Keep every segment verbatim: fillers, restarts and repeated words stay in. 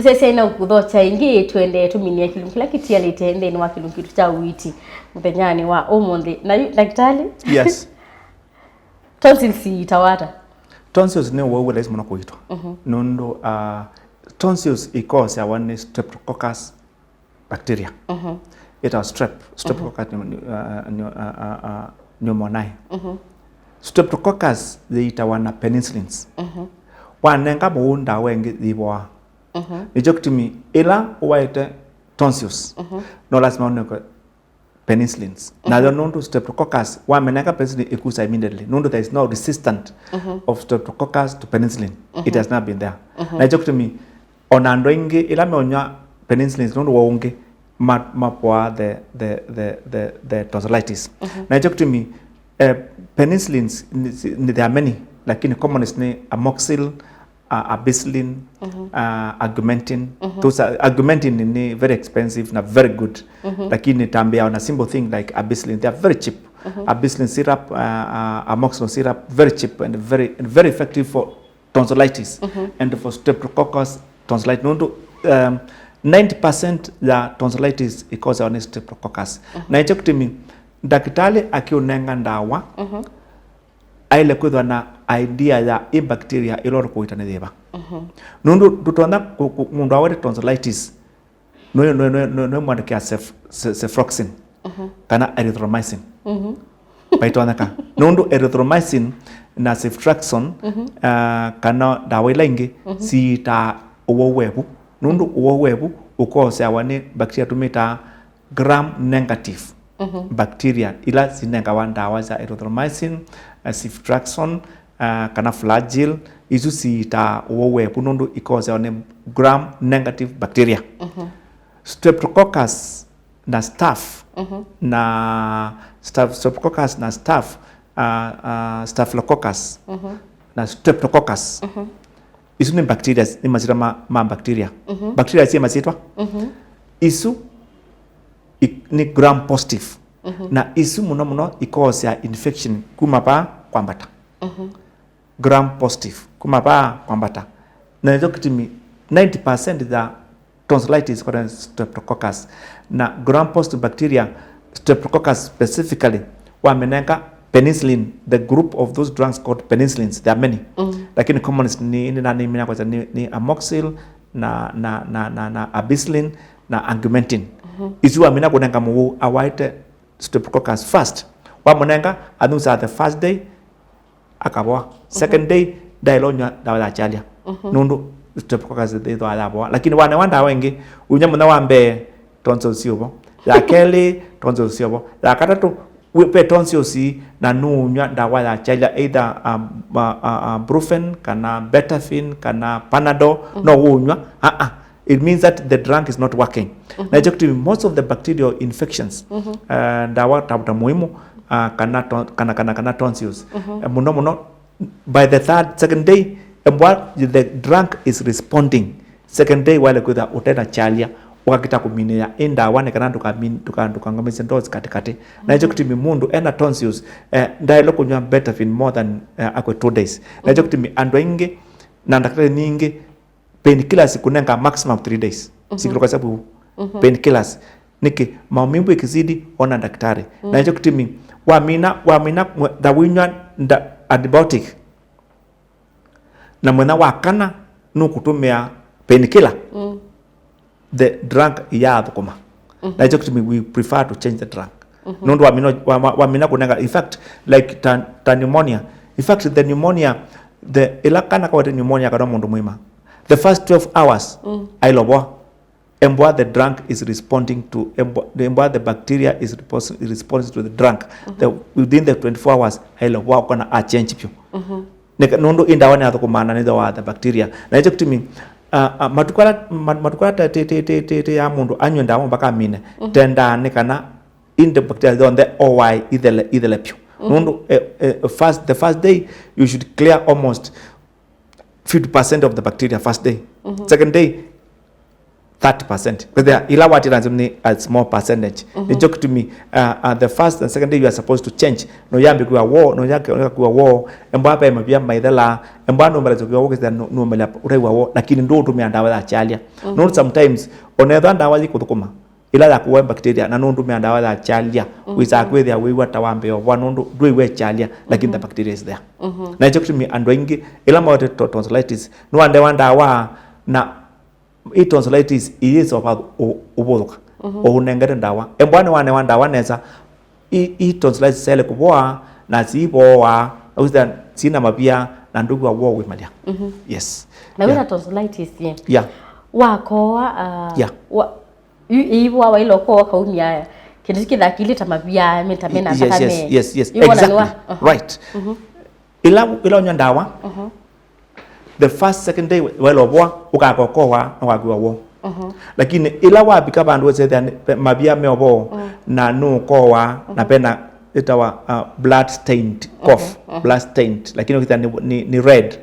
Sesya ina ũkũthokya ĩngĩ, twendee tũminie kĩlungu kĩla kĩtialĩte nthĩnĩ wa kĩlungu kitũ kya ũiiti mũthenyanĩ wa ũmũnthĩ. Na yu, ndakĩtalĩ? Yes. Tonsils iitawa ata? Tonsils nĩ ũwau wĩ laisi mũno kũiitwa. Mhm. Nũndũ, uh, tonsils ikoseawa nĩ Streptococcus bacteria. Mhm. Ĩtawa strep, Streptococcus pneum-, uh, pneu-, uh, uh, uh, pneumoniae. Mhm. Streptococcus yĩitawa na penicillins. Mhm. Wanenga mũwau ndawa ĩngĩ yĩvoaa. Mhm. Nĩkyo kĩtumi ĩla ũwaĩte tonsils, mhm, no lasima ũnengwe penicillins. Mhm. Nayo nũndũ Streptococcus, wamenenga penicillin ĩkusa immediately. Nũndũ there is no resistant, mhm, of Streptococcus to penicillin. It, mhm, has not been there. Mhm. Na nĩkyo kĩtumi ona andũ aingĩ ĩla meũnywa penicillins nũndũ wa ũngĩ, ma-, mapoa the, the, the, the, the tonsillitis. Mhm. Na nĩkyo kĩtumi, eh, penicillins nĩ, nĩ, there are many, lakini commonest nĩ amoxil, uh, ampicillin, mhm, uh, augmentin. Mhm. Those are, augmentin ni very expensive na very good. Mhm. Lakini tambia on a simple thing like ampicillin, they are very cheap. Mhm. Ampicillin syrup, uh, uh, amoxicillin syrup, very cheap and very, and very effective for tonsillitis, mhm, and for Streptococcus tonsillitis. Nũndũ, um, ninety percent ya tonsillitis ikosewa nĩ Streptococcus. Mhm. Na nĩkyo kĩtumi ndakĩtalĩ akĩũnenga ndawa, mhm, aĩle kwĩthwa na idea ya ĩ bacteria ĩla ũkũita nĩ yĩva. Mhm. Nũndũ ndũtonya kũ-, kũ-, mũndũ awete tonsillitis, nũĩ, nũĩ, nũĩ, nũĩ, nũĩ mwandĩkĩa cef-, ce-, cefroxin, mhm, kana erythromycin. Mhm. Vaitonyeka. Nũndũ erythromycin na ceftriaxone, mhm, ah, kana ndawa ila ingĩ, mhm, siitaa ũwau wa ĩvu. Nũndũ ũwau wa ĩvu ũkoseawa nĩ bacteria tũmĩtaa gram negative, mhm, bacteria ila sinengawa ndawa sya erythromycin, eh, ceftriaxone, eh, kana flagyl, isu siitaa ũwau wa ĩvu nũndũ ikoseawa nĩ gram negative bacteria. Mhm. Streptococcus na staph, mhm, na staph-, Streptococcus na staph, ah, ah, staphylococcus, mhm, na streptococcus. Mhm. Isu nĩ bacteria, nĩ masyĩtwa ma, ma bacteria. Mhm. Bacteria syĩ masyĩtwa. Mhm. Isu i-, nĩ gram positive. Mhm. Na isu mũno mũno ikoosea infection kuma vaa kwambata. Mhm. Gram positive kuma vaa kwambata. Na nĩkyo kĩtumi ninety percent ya tonsillitis kwa streptococcus. Na gram positive bacteria, streptococcus specifically, wamenenga penicillin, the group of those drugs called penicillins, there are many. Mm. Lakini commonest ni, ni na nĩmina kwanza ni, ni amoxil, na, na, na, na, na ampicillin, na augmentin. Mhm. Isu wamina kũnenga mũwau awaĩte streptococcus first. Wamũnenga, anusa the first day, akavoa. Second day, ndaĩle ũnywa ndawa ya chalia. Mhm. Nũndũ streptococcus ĩthĩawa yavoa. Lakini wanewa ndawa ĩngĩ, ũnywa mũthenya wa mbee, tonsils syĩ vo. Ya kelĩ, tonsils syĩ vo. Ya katatũ, wĩ-, ve tonsils, na nũũnywa ndawa ya chalia, either, um, uh, uh, uh, Brufen, kana Betafin, kana Panadol, mhm, no ũnywa. Ah, ah. It means that the drug is not working. Mhm. Na nĩkyo kĩtumi most of the bacterial infections, mhm, uh, ndawa ta, ta mũimũ, uh, kana ton-, kana, kana, kana tonsils. Mhm. Eh, mũno mũno, by the third, second day, embwa the drug is responding. Second day, waĩle kwĩthwa ũte na chalia, ũkakĩta kũminĩa ĩ ndawa nĩ kana ndũkamin-, ndũka-, ndũkangomesye dose katĩkatĩ. Na nĩkyo, mhm, kĩtumi mũndũ ena tonsils, eh, ndaĩle kũnywa Betafin more than, eh, akwe two days. Na nĩkyo, mhm, kĩtumi andũ aingĩ na ndakĩtalĩ nyingĩ, painkillers kũnenga maximum three days. Mhm. Sikĩlũka sabu, mhm, painkillers. Nĩkĩ? Maumivu ikizidi, ona daktari. Mm. Na nĩkyo kĩtumi, wamina, wamina mwe-, tha winywa nda-, antibiotic, na mũthenya wa kana nũkũtũmĩa painkiller, mm, the drug iyaathũkũma. Mhm. Na nĩkyo kĩtumi we prefer to change the drug. Mhm. Nũndũ wamina, wa-, wa-, wamina kũnenga, in fact, like ta, ta pneumonia. In fact, the pneumonia, the, ĩla kana kawete pneumonia kana mũndũ mũima, the first twelve hours, mm, ailovoa. Embwa the drug is responding to, embwa, embwa the bacteria is repos-, responds to the drug. Mhm. The, within the twenty-four hours, ailovoa ũkona a change vyũ. Mhm. Nĩka-, nũndũ ĩ ndawa nĩyathũkũmaa na nĩthooaa the bacteria. Na nĩkyo kĩtumi, ah, ah, matukũ ala, ma-, matukũ ala te, te, ya mũndũ anywe ndawa mpaka amine, mhm, tendaa nĩ kana ĩndĩ bacteria yonthe owae ithele, ithele vyũ. Mhm. Nũndũ, eh, eh, first, the first day, you should clear almost fifty percent of the bacteria first day. Mhm. Second day, thirty percent. Kwĩthĩa ila watira nzim nĩ a small percentage. Nĩkyo kĩtumi, uh, uh, the first and second day you are supposed to change. No yambe kwĩwa woo, no yake kwĩwa woo. Embwa pe mavia maithela, embwa no mbele kwĩwa woo kĩthĩa no mbele ũraiwa woo, lakini ndo utumia ndawa ya chalia. No sometimes onetha ndawa yikuthukuma ila ya kuwa bacteria na no ndumia ndawa ya chalia. Wisa kwĩthĩa wĩwa ta wambe ovwa nundu ndwĩwe chalia, lakini the bacteria is there. Na nĩkyo kĩtumi andũ aingĩ ila mawete to-, tonsillitis no andewa ndawa na ĩ tonsillitis iyĩsova ũ-, ũvũthũka. Ũunengete ndawa. Embwa nĩwanewa ndawa nesa, ĩ, ĩ tonsillitis syaĩle kũvoa, na siivoa, na wĩsĩa sina mavia, na ndũkw'a woo wĩmalya. Yes. Na wĩna tonsillitis ye? Yeah. Wakoa, uh, yeah, wa, yu, ĩivoa waĩle ũkoa kaumya kĩndũ kĩthakilĩ ta mavia, mĩta mena thakame. Yes, yes, yes, yes. Yu wona nĩwa, exactly. Right. Ila, ila ũnywa ndawa, the first, second day, waĩle ũvoa, ũkakokoa, na wakwĩwa woo. Lakini ila wavika vandũ wesethĩa mavia me ovoo, na nũkoa, na pena ĩtawa, uh, blood stained cough, blood stained, lakini ũkĩthĩa nĩ, nĩ, nĩ red,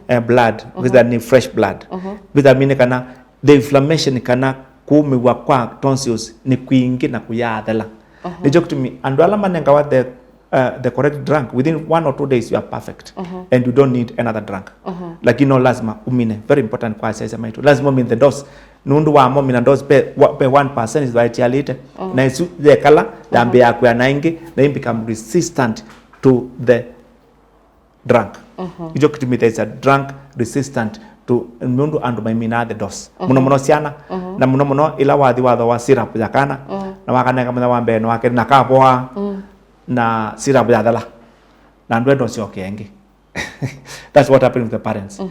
eh, blood, ũkĩthĩa nĩ fresh blood. Vitamin kana the inflammation kana kũũmĩw'a kwa tonsils nĩ kwingĩ na kũyaathela. Nĩkyo kĩtumi andũ ala manengawa the, uh, the correct drug, within one or two days you are perfect and you don't need another drug. Lakini no lazima umine, very important kwa asyai maitũ. Lazima umine the dose. Nũndũ wa momina dose pe, wa, pe one percent ĩtialĩte. Na ĩsu yekala yambĩĩa kwĩa na ĩngĩ, na ĩ become resistant to the drug. Nĩkyo kĩtumi there is a drug resistant to, nũndũ andũ maiminaa the dose. Mũno mũno syana, na mũno mũno ĩla wathi wathoa syrup ya kana, na wakanenga mũthenya wa mbee na wa kelĩ na kavoa, na syrup yathela, na ndwenda ũsyoke ĩngĩ. That's what happened with the parents.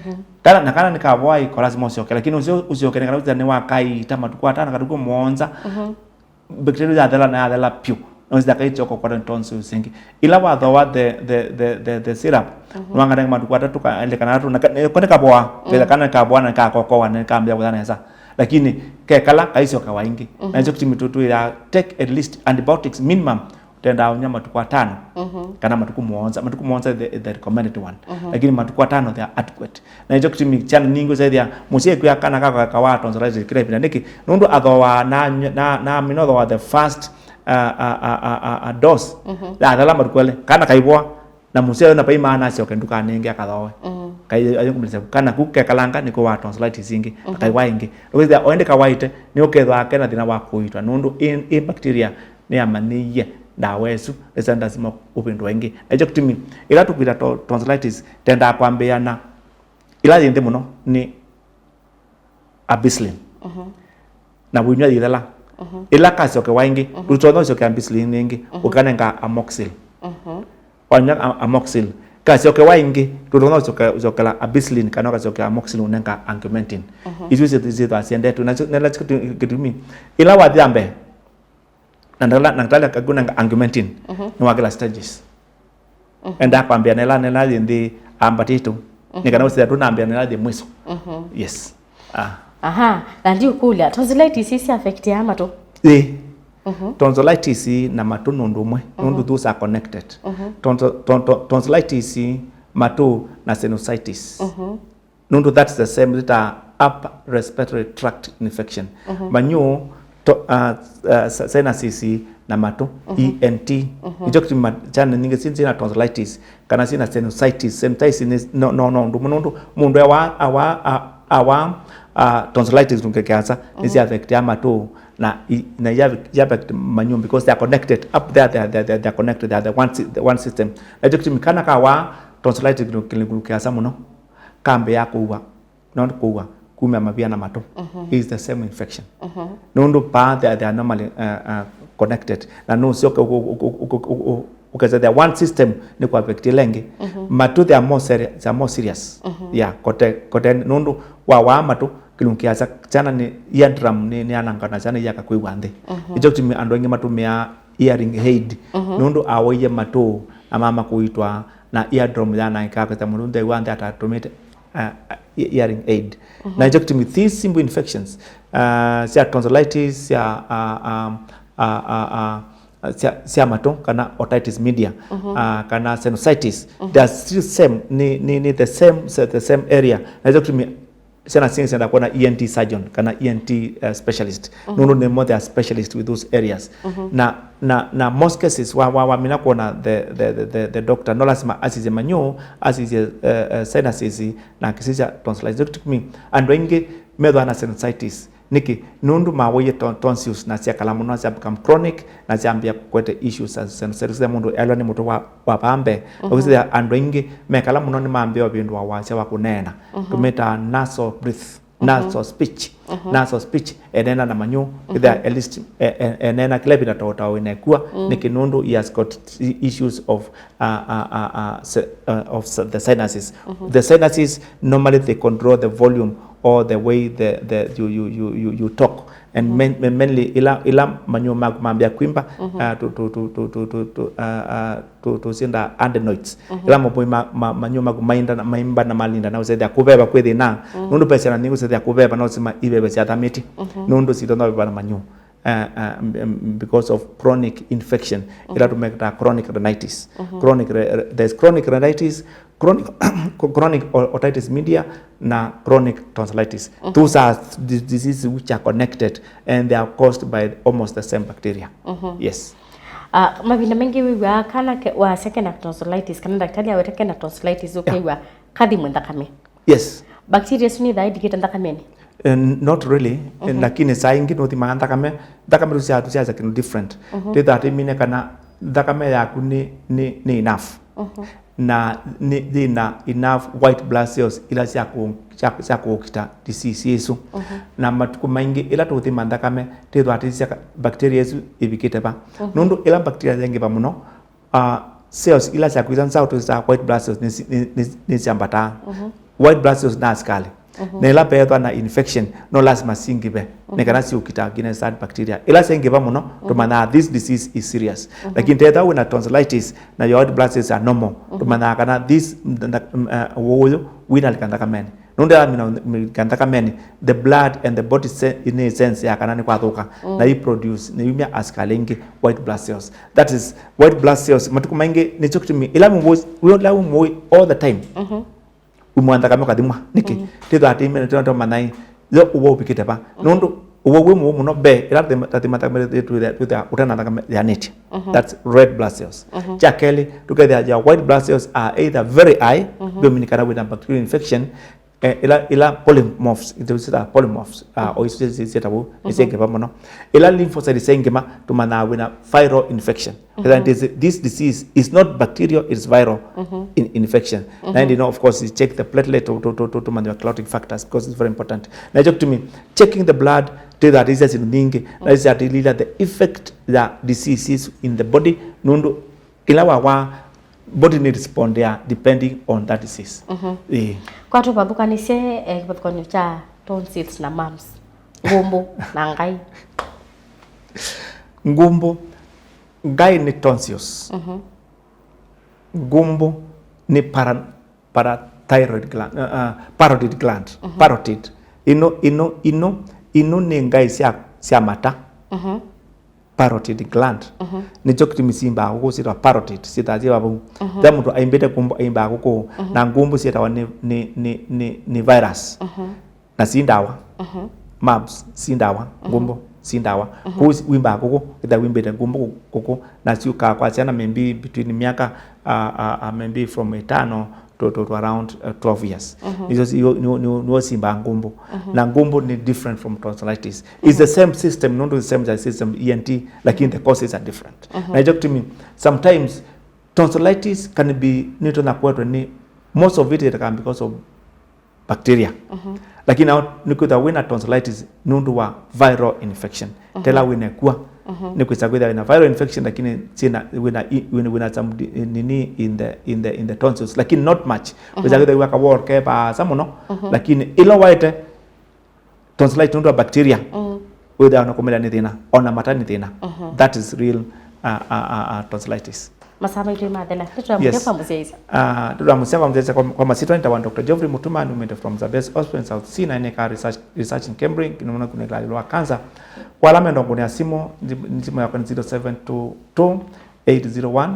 Kana, na kana nĩkavoa iko lazima ũsyoke, lakini ũsyo ũsyoke nĩ kana wĩthĩa nĩwakaita matukũ atano, matukũ mũonza, bacteria yathela na yathela pyũ. Nonzi ndakaityoka kwa tonsils ĩngĩ. Ila wathoa the, the, the, the, the syrup, nĩwanganenge matukũ atatũ ka, elĩ kana atatũ, na ka-, ne-, ko nĩkavoa, ketha kana nĩkavoa na nĩkakokoa na nĩkambĩĩa kũtha nesa. Lakini kekala kaisyoka wa ĩngĩ. Na nĩkyo kĩtumi tũtwĩaa take at least antibiotics minimum, ũtendaa ũnywa matukũ atano, kana matukũ mũonza. Matukũ mũonza is the, is the recommended one. Lakini matukũ atano they are adequate. Na nĩkyo kĩtumi syana nyingĩ ũsethĩa mũsyai kwĩa kana kako kawaa tonsillitis kĩla ĩvinda. Nĩkĩ? Nũndũ athooaa na, na, na amina ũthooa the first, uh, uh, uh, uh, uh, uh, dose. Yathela matukũ elĩ, kana kaivoa, na mũsyai na paimaa nasyoke ndukanĩ ĩngĩ akathoe. Kai ayũkũmĩlĩsya kana ku kekalanga nĩkũwaa tonsillitis ĩngĩ, akaiwa ĩngĩ. Wĩthĩa o ĩndĩ kawaĩte, nĩ ũkethwa kena thĩna wa kũitwa, nũndũ ĩ, ĩ bacteria nĩyamanyĩie ndawa ĩsu, ĩsa ndasima ũvĩndũa ĩngĩ. Na nĩkyo kĩtumi, ĩla tũkwĩta to-, tonsillitis, tendaa kwambĩĩa na ĩla yĩ nthĩ mũno nĩ ampicillin. Na wĩnywa yĩthela. Ĩla kasyokewa ĩngĩ, ndũtonya ũsyokea ampicillin ĩngĩ, ũkanenga amoxil. Wanywa a-, amoxil, kasyokewa ĩngĩ, ndũtonya ũsyoke-, ũsyokela ampicillin kana ũkasyokea amoxil ũnenga augmentin. Isu syĩ-, syĩthwa syendetwe. Na nĩla kĩtumi, ĩla wathi ya mbee, na ndala-, na ndakĩtalĩ akunenga augmentin, nĩwakĩla stages. Enda kwambĩa nela, nela yĩ nthĩ ambatĩtũ. Nĩ kana ũsĩa ndũnambĩa nela yĩ mwiso. Yes. Ah. Aha, na ndiũkũlya, tonsillitis isi affectia matũ? Ĩ. Tonsillitis na matũ nũndũ ũmwe, nũndũ those are connected. Tonto-, tonto-, tonsillitis, matũ na sinusitis. Nũndũ that's the same, ĩta upper respiratory tract infection. Manyũ, to-, uh, uh, si-, sinuses na matũ, E N T. Nĩkyo kĩtumi ma-, syana nyingĩ syĩ, syĩna tonsillitis, kana syĩna sinusitis. Sinusitis nĩ, no, no, no, ũndũ mũno, nũndũ mũndũ awa, awa, a-, awa, uh, tonsillitis kĩlungu kĩasa, nĩ sya affect ya matũ, na i-, na ya, ya affect manyũ because they are connected. Up there, they are, they are, they are connected, they are the one sy-, the one system. Na nĩkyo kĩtumi kana kawa tonsillitis kĩlungu kĩasa mũno, kambĩĩa kũua, not kũua, kumya mavia na matũ. Is the same infection. Nũndũ paa they are, they are normally, uh, uh, connected. Na nũsyoke ũ-, ũ-, ũkesa the one system nĩ kũ affect ĩla ĩngĩ. Matũ they are more seri-, they are more serious. Yeah, kote, kote nũndũ wa waa matũ, kĩlungu kĩasa, syana nĩ eardrum nĩ, nĩ anangana, syana iyaka kwĩw'a nthĩ. Nĩkyo kĩtumi andũ aingĩ matũmĩaa hearing aid. Nũndũ awaie matũ, na mama kũitwa, na eardrum yanangĩka, kwĩsa mũndũ nthĩ wa nthĩ atatũmĩte, uh, uh, hearing aid. Na nĩkyo kĩtumi these simple infections, uh, sya tonsillitis, sya, uh, um, uh, uh, uh, sya, sya matũ, kana otitis media, uh, kana sinusitis, they are still same, nĩ, nĩ, nĩ the same, the same area. Na nĩkyo kĩtumi Syana singĩ syenda kuona E N T surgeon kana E N T, uh, specialist. Nũndũ nĩmo they are specialist with those areas. Na, na, na most cases, wa, wa, wamina kuona the, the, the, the, the doctor, no lasima asisye manyũ, asisye, uh, uh, sinuses, na akisisya tonsillitis. Andũ aingĩ methwa na sinusitis. Nĩkĩ? Nũndũ mawaie ton-, tonsils na syakala mũno, sya become chronic, na syambia kũete issues za sinusitis. Mũndũ elwa nĩ mũtwe wa, wa vaa mbee. Ũkĩsĩthĩa andũ aingĩ mekala mũno nĩmambĩa ũvĩndũa wasya wa kũneena. Tũmĩtaa nasal breath. Nasal speech. Nasal speech, eneena na manyũ, ĩthĩa at least, e-, e-, eneena kĩla ĩvinda ta ũtao wĩna ĩkua, nĩkĩ? Nũndũ he has got i-, issues of, uh, uh, uh, uh, se-, uh, of s-, the sinuses. The sinuses, normally, they control the volume or the way the, the, you, you, you, you, you talk. And main-, main-, mainly, ila, ila manyũ maku mambĩa kwimba, uh, to, to, to, uh, uh, tũ-, tũsyĩndaa adenoids. Ĩla mavũi ma, ma, manyũ maku mainda na, maimba na malinda na ũsethĩa kũveva kwĩ thĩna. Nũndũ ve syana nyingĩ ũsethĩa kũveva na ũsima iveve syathamĩtye. Nũndũ sitonya veva na manyũ. Uh, uh, m-, m-, because of chronic infection. Ĩla tũmĩtaa chronic rhinitis. Chronic re-, re-, there's chronic rhinitis, chronic, chronic o-, otitis media, na chronic tonsillitis. Those are dis-, diseases which are connected and they are caused by almost the same bacteria. Yes. Ah, mavinda maingĩ wĩw'aa kana ke-, wasya kena tonsillitis, kana ndakitali aweta kena tonsillitis, ũkew'a kathi mwĩ nthakame. Yes. Bacteria isu nĩthaa indikĩte nthakameni? Eh, n-, not really. Eh, lakini saa ingĩ nũthimaa nthakame, nthakame tũsya-, tũsyasya kĩndũ different. Twĩthaa tũimine kana nthakame yaku nĩ, nĩ, nĩ enough. Na nĩ, yĩna enough white blood cells ila sya kũ-, sya, sya kũkita disease ĩsu. Na matukũ maingĩ ĩla tũũthima nthakame, twĩthwa tũisya ka-, bacteria ĩsu ĩvikĩte va. Nũndũ ĩla bacteria yaingĩva mũno, uh, cells ila syakwĩsa nzaũ twĩsaa white blood cells nĩ, nĩ, nĩ, nĩsyambataa. White blood cells na asikalĩ. Na ĩla veethwa na infection, no lasima singĩve nĩ kana siũkita against that bacteria. Ĩla syaingĩva mũno, tũmanyaa this disease is serious. Lakini tethwa wĩna tonsillitis na your white blood cells are normal, tũmanyaa kana this, th-, th-, m-, uh, ũwau ũyũ wĩnalika nthakameni. Nũndũ ĩla wĩnalika nthakameni, the blood and the body se-, nĩ sense ya kana nĩ kwathũka, na i produce, nĩ yumya asikalĩ aingĩ, white blood cells. That is, white blood cells, matukũ maingĩ, nĩkyo kĩtumi, ĩla wĩ mũwau, ĩla wĩ mũwau all the time, wimwa nthakame ũkathimwa. Nĩkĩ? Twĩthwa tũimene, twĩthwa tũmanyai yo ũwau ũvikĩte va. Nũndũ ũwau wĩ mũwau mũno mbee, ĩla tũthima, tũthima nthakame, twĩthwa, twĩthwa ũtena nthakame yĩanĩtye. That's red blood cells. Kya kelĩ, tũkethĩa your white blood cells are either very high, vyomini kana wĩna bacterial infection, eh, ĩla, ĩla polymorphs, itũ syĩtawa polymorphs, uh, o isu syĩ-, syĩtawa ũu, nĩsyaingĩva mũno. Ĩla lymphocytes syaingĩva, tũmanyaa wĩna viral infection. That is, this disease is not bacterial, it's viral in-, infection. Na ĩndĩ, you know, of course, you check the platelet to, to, to, to, to manage clotting factors because it's very important. Na ĩkyo kĩtumi, checking the blood, tũthatĩsya syĩndũ nyingĩ, na ĩsatĩlĩla the effect ya diseases in the body, nũndũ ĩla wawa, body nĩ respond ya depending on that disease. Ĩĩ. Kwa tũvathũkanĩsye, eh, kĩvathũkanyo kya tonsils na mumps, ngũmbũ na ngai. Ngũmbũ, ngai nĩ tonsils. Ngũmbũ nĩ para-, parathyroid gland, uh, uh, parotid gland, parotid. Ino, ino, ino, ino nĩ ngai sya, sya mata. Parotid gland. Nĩkyo kĩtumi simbaa kũkũ syĩtawa parotid, syĩtaa syĩ vau. Ve mũndũ aimbĩte ngũmbũ, aimbaa kũkũ, na ngũmbũ syĩtawa nĩ, nĩ, nĩ, nĩ, nĩ virus. Na si ndawa. Mumps, si ndawa. Ngũmbũ, si ndawa. Kũu wimbaa kũkũ, ĩtha wimbĩte ngũmbũ kũ-, kũkũ, na syũkaa kwa syana maybe between myaka, uh, uh, uh, maybe from ĩtano to, to, to around, uh, twelve years. Nĩsyo si-, nĩo, nĩo, nĩo simbaa ngũmbũ. Na ngũmbũ nĩ different from tonsillitis. It's the same system, nũndũ the same system, E N T, lakini the causes are different. Na ĩkyo kĩtumi, sometimes tonsillitis can be, nĩtonya kũetwe nĩ, most of it it can because of bacteria. Lakini nao nĩkwĩthwa wĩna tonsillitis nũndũ wa viral infection. Tela wĩna ĩkua, nĩkwĩsa kwĩthwa wĩna viral infection, lakini syĩna, wĩna i-, wĩna, wĩna some di-, nini in the, in the, in the tonsils, lakini not much. Kwĩsa kwĩthwa wĩwa kawol ke vaasa mũno, lakini ĩla waete tonsillitis nũndũ wa bacteria, wĩthwa ona kũmĩla nĩ thĩna, ona mata nĩ thĩna. That is real, uh, uh, uh, uh, tonsillitis. Masaa maitũ mathela. Nĩtũramũkya, yes, kwa mũsyaĩĩsya. Ah, tũramũsya kwa mũsyaĩĩsya kwa, kwa masitwa nĩtawa Doctor Geoffrey Mutuma, numĩte from Zabes Hospital South Sea, na nĩkaa research, research in Cambridge, nĩmona kunĩkĩla ĩũlũ wa cancer. Kwa ala menda kũnĩa simũ, nzi-, simũ yakwa nĩ zero seven two two, eight zero one,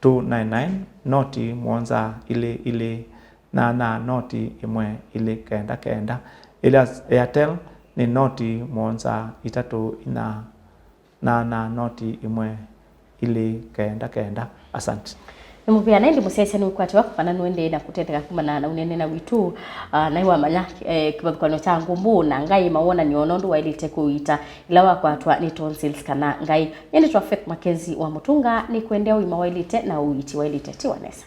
two nine nine, noti mũonza ilĩ ilĩ nana noti ĩmwe ilĩ kenda kenda. Ĩla Airtel nĩ noti mũonza itatũ inya, nana noti ĩmwe ilĩ kenda kenda. Asante. Nĩ mũvea naĩ ndi mũsyaĩsya nĩ wĩkwatyo waku kana nũendee na kũtetheka kumana na ũnene na witũ, ah, naĩ wamanya, eh, kĩvathũkany'o kya ngũmbũ na Ngai mawonany'o nũndũ waĩlĩte kũũita ĩla wakwatwa nĩ tonsils kana Ngai. Nyie nĩtwa Faith Mackenzie wa Mũtunga, nĩkwendea ũima waĩlĩte na ũiiti waĩlĩte. Tiwa nesa.